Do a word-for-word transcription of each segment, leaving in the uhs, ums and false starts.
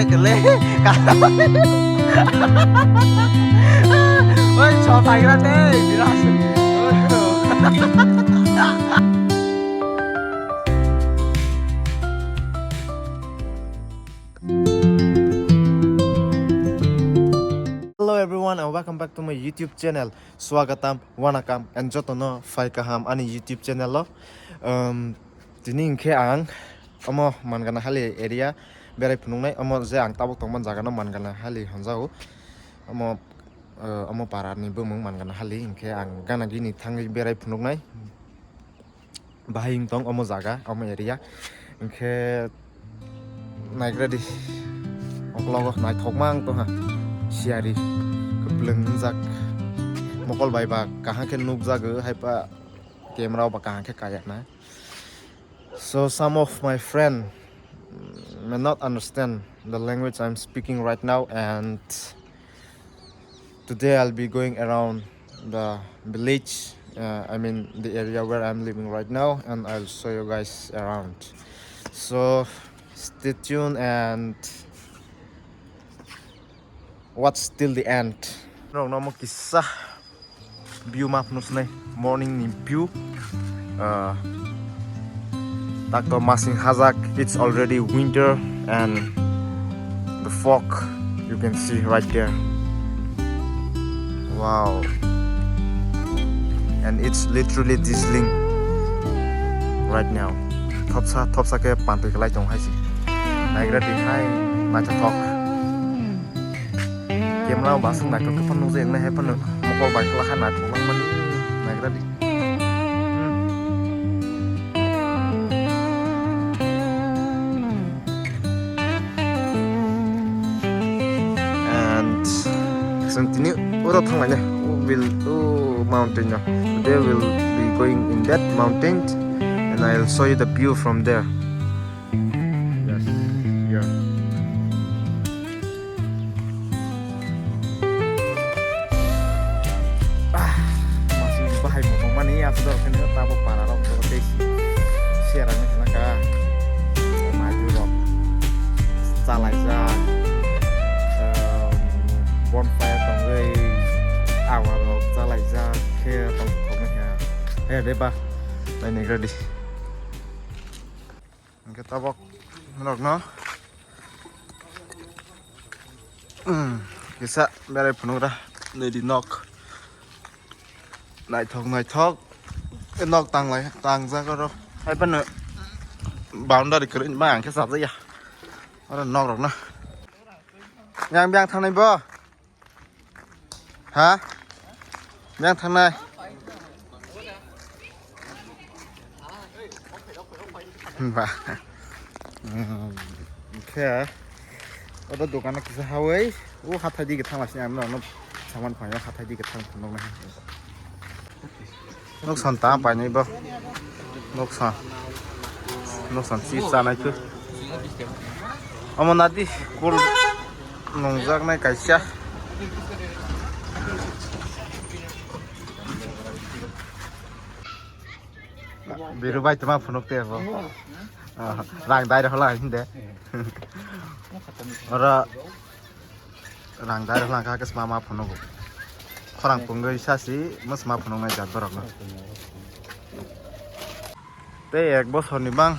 Kele. Oi, so thaigra de, biras. Hello everyone and welcome back to my YouTube channel. Swagatam, wanakam, and jotono phai kaham ani YouTube channel o. Um, tini hinkhe ang omo Mangana Hali area berai phunuknai, omo je ang tabuk tongmani jaga no Mangana Hali honjago. Omo, uh, omo para ni bumung Mangana Hali, hinkhe ang gana gini thangwi berai phunuknai. Bahai wng tong omo jaga, omo area. Hinkhe naigra di. Oklogo naithokma wng tongha. Siyari kwplwng wngjak. Mokol bai ba kaham khe nukjago, haiba camera o ba kaham khe kaya na. So some of my friend may not understand the language I'm speaking right now, and today I'll be going around the village, uh, I mean the area where I'm living right now, and I'll show you guys around. So stay tuned and watch till the end. Norokno omo kisa view ma phunuknai, morning ni view. Uh, takto masing hajak, it's already winter and the fog you can see right there. Wow. And it's literally drizzling right now. Thopsa, thopsa khe pantwi kwlai tong hai se. Naigra di hai, naithothok. Camera o baswk naithok khe phano nukjak nai hai phano mokol bai kwlak kha naithok langmani naigra di. And chwng tini oro thanglaina, o will, o mountain no. They will be going in that mountain and I'll show you the view from there. Yes, yeah. Ah, masih bahai motong mani, aku dah kena tabok para rok, tabok teh si, siaran ni kena ka, maju rok, chalai jak, em, bonfire tongoi, awa rok chalai jak, khe tong tong ya, eh, deba, lain ready. Hingke tabok norokno, hmm, kisa berai phunukra nini nok naithok naithok nok tanglai tangjak oro hai phano boundary kwrwi ma hingke chajakya oro nok rokno yang biyang thangnai bo. Ha? Yang thangnai. Ba. Khe. Oda dukano kisa hawi. O hathai di kethang lasi ang no saman phai hathai di kethang phunuk nai. Nuksan ta painai bo. Nuksan. Nuksan si chanai khe. Omo nadi kul nungjaknai kaisa. Biru bai tuma phunuk te bo. Ah, rang dai rw lai hinde. Ora Rang dai rwkha khe sma ma phunugo. Khorang pungwi sasi mo sma phunuknai jat borokno. Tei ek bosorni bang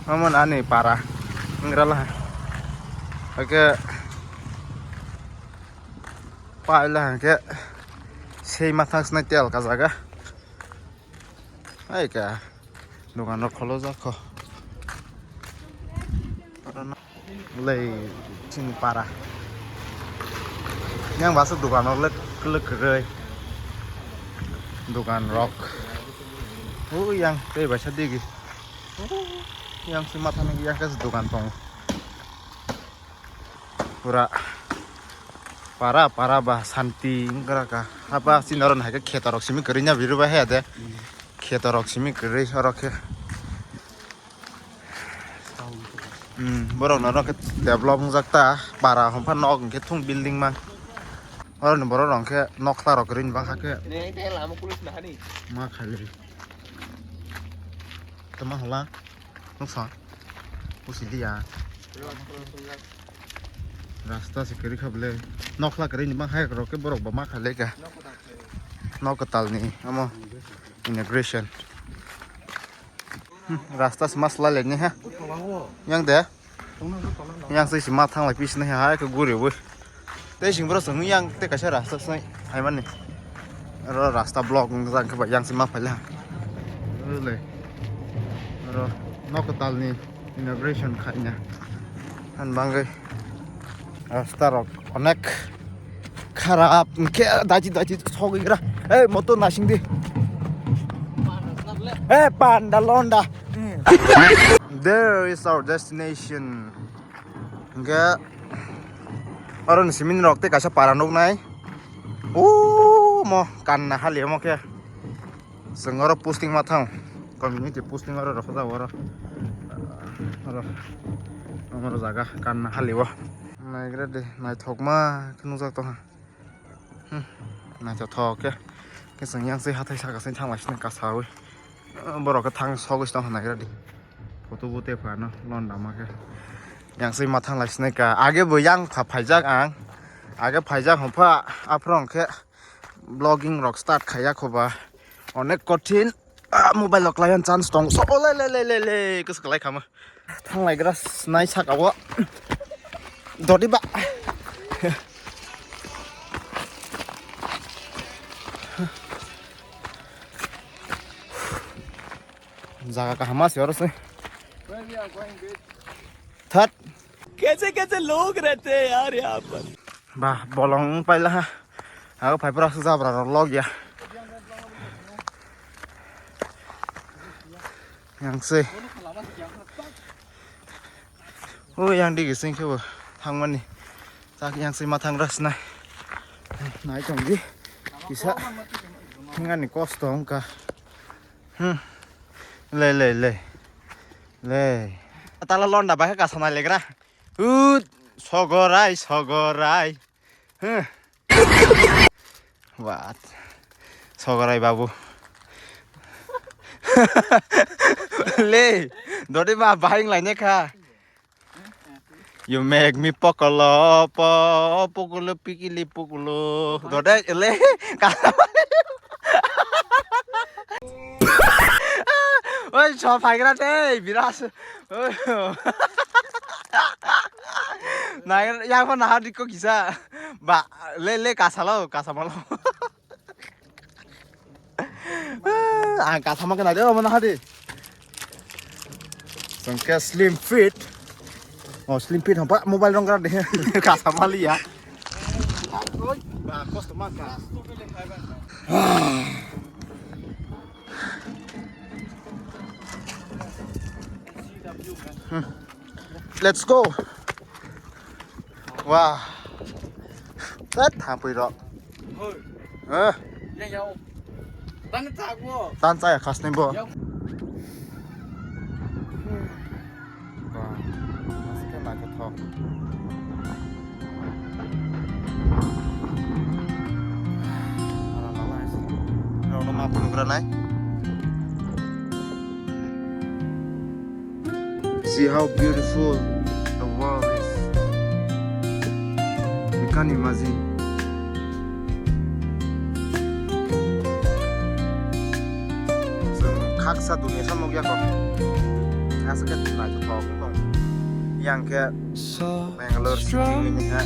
omo ani para wngwrala. Hakhe paila hwnkhe sei mathang swnai tel kajaga. Hai ka dokan rok kholojak kho. Lei chini para. Yang basa dokan rok lek lek kwrwi. Dokan rok. O yang tei baisa digi. Yang si mathani yang ka dokan tongo. Pura para para ba santi wngkha ka. Haba chini oro hai khe kheto rok simi kwrwi na biru ba he de. Kheto rok simi kwrwi oro khe. Hmm, borok no oro khe develop wngjak ta. Para hwn pha nok hwn khe thung building ma. Oro ni borok rok hwn khe nok khla rok kwrwi ni bang kha khe. Ma khairwi. Tama hala. Nuksa. Pusi dia. Rasta se kwrwi kha bwle. Nokla kwrwi ni ma hai rok khe borok bo ma kha le ka. Nok kwtal ni amo inauguration. Hmm, rasta se ma sla le ni ha. Yang de. Yang se ma thang lai pis ni ha ke guri bo. Tei sing bro sung yang tei kaisa rasta se hai mani. Ro rasta block wng jang khe ba yang se ma phai le ha. Ro le. Ro nok kwtal ni inauguration khaina. Han bangwi rasta rok onek kharap hwnkhe dachi dachi sogwi gra. Ei motor nasing di. Ei panda londa. There is our destination. Hwnkhe oro ni simin rok tei kaisa para nuknai. O mo kanna hali omo khe. Chwng oro posting ma thang, community posting oro rw jao oro. Oro, oro jaga kanna hali o. Naigra de, naithokma khe nukjak tongkha. Hmm, naithothok khe. Khe chwng yang se hathai saka se thang lai sini kasawi. Borok khe thang sogwi se tongkha naigra de. Photo bo tepha no londa ma khe. Yang se ma thang lai sini ka. Age bo yang pha phaijak ang. Age phaijak hwn pha aphuru hwn khe. Vlogging rok start khaiya khoba onek kothin. Ah, mobile rok klaiya chance tong. So, oh, le, le, le, le, le, kwswk lai khama. Thang lai gra snai saka o. Dodi ba. Jaga kaham se oro se. That. कैसे कैसे लोग रहते हैं यार यहाँ पर। Ba, bolong paila ha. Ako phai pura su jabra rok log ya. Yang se. O yang digi sing khe bo thangmani. Chak yang se ma thang ras nai. Nai tong di. Kisa. Ngani kosto wngkha. Hmm. Le, le, le. Le. Tala londa ba khe kasa nai legra. Ut, sogorai, sogorai. Huh. What? Sogorai babu. Le, dodi ma bahing lainai kha. You make me pokolo, po, pokolo, pikili, pokolo. Dode, le, oi, so phaigra de, biras. Oi. Na, yang pho naha dikko kisa. Ba, le, le, kasalo, kasamalo. Ang kasama kena de, mana hadi. Sengke slim fit. Oh, slim fit hampa mobile rong kena de. Kasama liya. Ba, kos to maka. Hmm. Let's go. Wah. Tat hampui ro. Hoi. Eh. Yang yau. Tan tak bo. Tan saya khas ni bo. Yau. Wah. Masih kan lagi thok. Aro no ma phunukra nai. See how beautiful the world is. You can't imagine. Chwng khaksa dunia sa nukya kho. Aswk khe naithothok wng tong. Yang khe Bangalore city ni ha.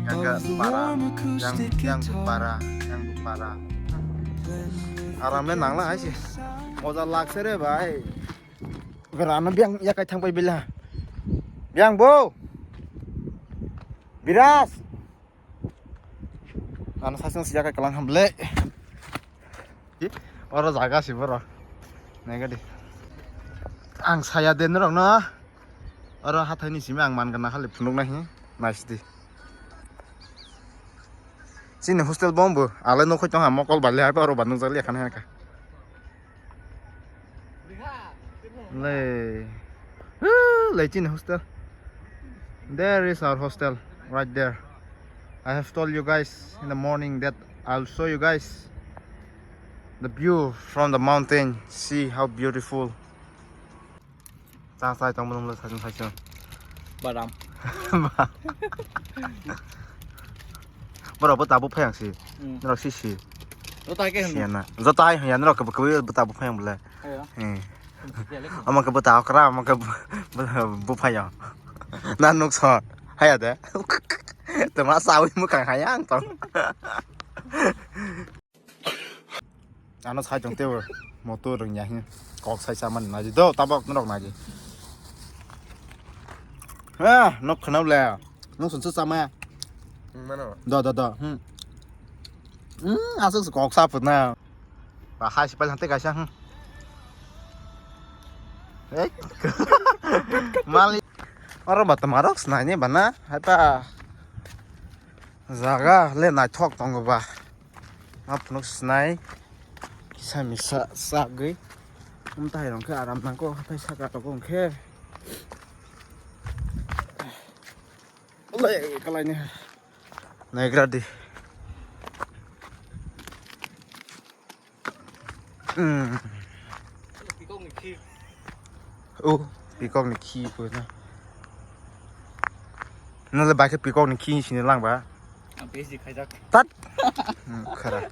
Yang khe para, yang, yang para, yang para. Aram le nangla hai se. Moja lagse re bhai. Berano biang yakai thang pai bila. Biang bo. Biras. Ano sasang si yakai kalang hamble. Oro jaga si boro. Nega di. Ang saya den rok no. Oro hathai ni simi ang man gana khali phunuk nai hi. Nice di. Chini hostel bombo, ale nokhoi tong ha mokol bali hai oro banung jali khan hai ka. Le. Woo, le chini hostel. There is our hostel right there. I have told you guys in the morning that I'll show you guys the view from the mountain. See how beautiful. Ta sai tong mung le sai sai. Badam. Borok bo tabuk phai ang si. Hmm. Norok si si. Joto hai khe hwnwi. Siyana. Joto hai hwnwi ya, norok kebo kebo bo tabuk phai ang bole. Ayo. Hmm. Dialek. Omo khe bo ta okra, omo khe bo, bo, bo phai ang. Na nuk so. Haya de. Tongma sawi mukhang haya ang tong. Ano sai tong teo motor rwngya hin kok sai sa man naji do tabok norok naji. Ha nok khana le. Nok sun sa ma. Mano. Do do do. Hmm. Hmm, asuk kok sa putna. Ba hai si pal hante kaisa hmm. Eh. Mali. Oro ba tamarok snai ni bana. Hata. Jaga le naithok tongo ba. Ma phunuk snai kisa misa chagwi. Amtwi rok khe aram nangkuk haphai saka rok khe. Olai kalaini. Naigra di. Hmm. Pikok ni khi. Oh, pikok ni khi puna. Nole bai khe pikok ni khi sini lang ba. Ang P H D khaijak. Tat. Hmm, khara.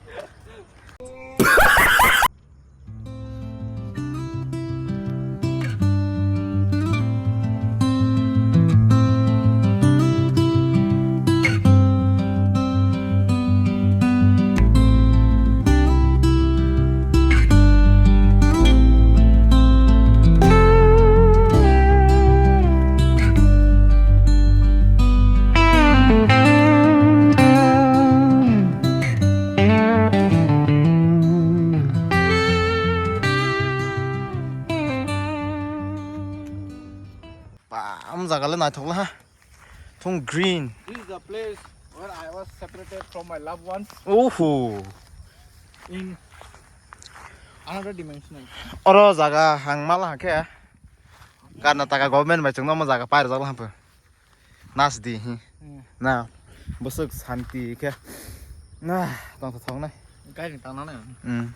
Ba, am jaga le naithok la ha. Thung green. This is the place where I was separated from my loved ones. Oho. In another dimension. Oro jaga hang mala khe Karnataka government bai chwngno omo jaga pairwjak la hampho. Nas di hi. Hmm. Na bwswk santi khe. Na tong thok nai. Kai ni tang nai. Hmm.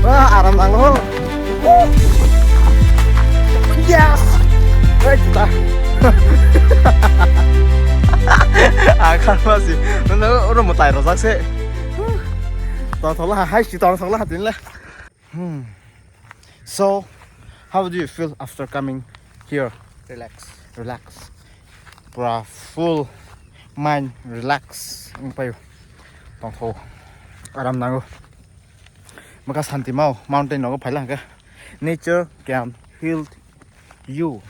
Wah, aram nang lo. Yes. Weh, kita. Akan masih. Nang udah mau tayo sak sih. Tong thok la, hai si tong thok la, hatin la. Hmm. So, how do you feel after coming here? Relax. Relax. Pura full mind relax. Ang payo. Tong thok. Aram nango. Maka santi mau mountain nogo phaila hangke. Nature can heal you.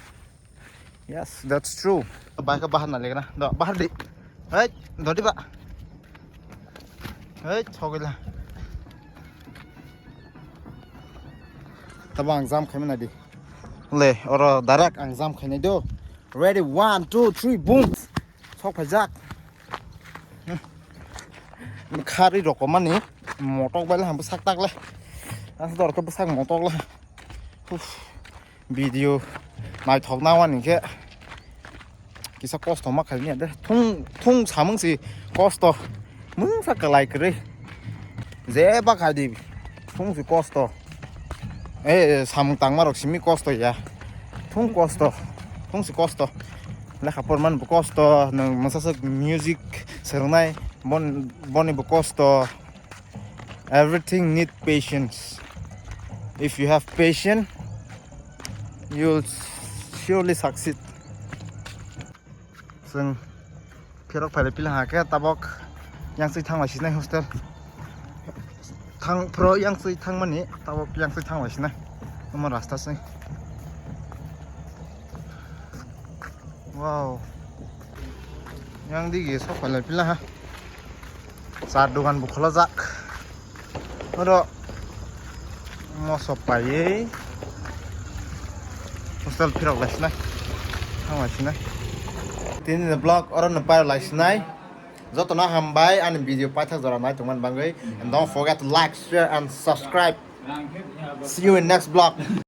Yes, that's true. Bai khe bahar na legna. Do bahar di. Hei, dodi ba. Hei, chogila. Tabo ang jam khaimani di. Le, oro direct ang jam khainai do. Ready, one, two, three, boom. Sok phaijak. Khari rokomani motok bai le ham bwsak tak le. Aswk dor khe bwsak motok le. Uff. Video naithok na wani khe kisa kosto ma khaini de. Thung, thung samung si kosto. Mungsa kalai kwrwi. Je ba khai di. Thung si kosto. Eh, samung tangma rok simi kosto ya. Thung kosto. Thung si kosto. Lekha porman bo kosto. Nwng masa sak music swrwngnai. Bon, boni bo kosto. Everything need patience. If you have patience, you'll surely succeed. Chwng phirok phailai pila hakhe tabok yangsui thanglai sinai hostel. Thang phro yangsui thangmani tabok yangsui thanglai sinai. Omo rasta se. Wow. Yang digi sok pailai pila ha. Char dogan bo khulajak. Oro moso paiwi hostel phirok lai sinai. Thang lai sinai. Tini ni vlog oro no pairok lai sinai. Jotono hambai ani video paithak jora nai tongmani bagwi. And don't forget to like, share and subscribe. See you in next vlog.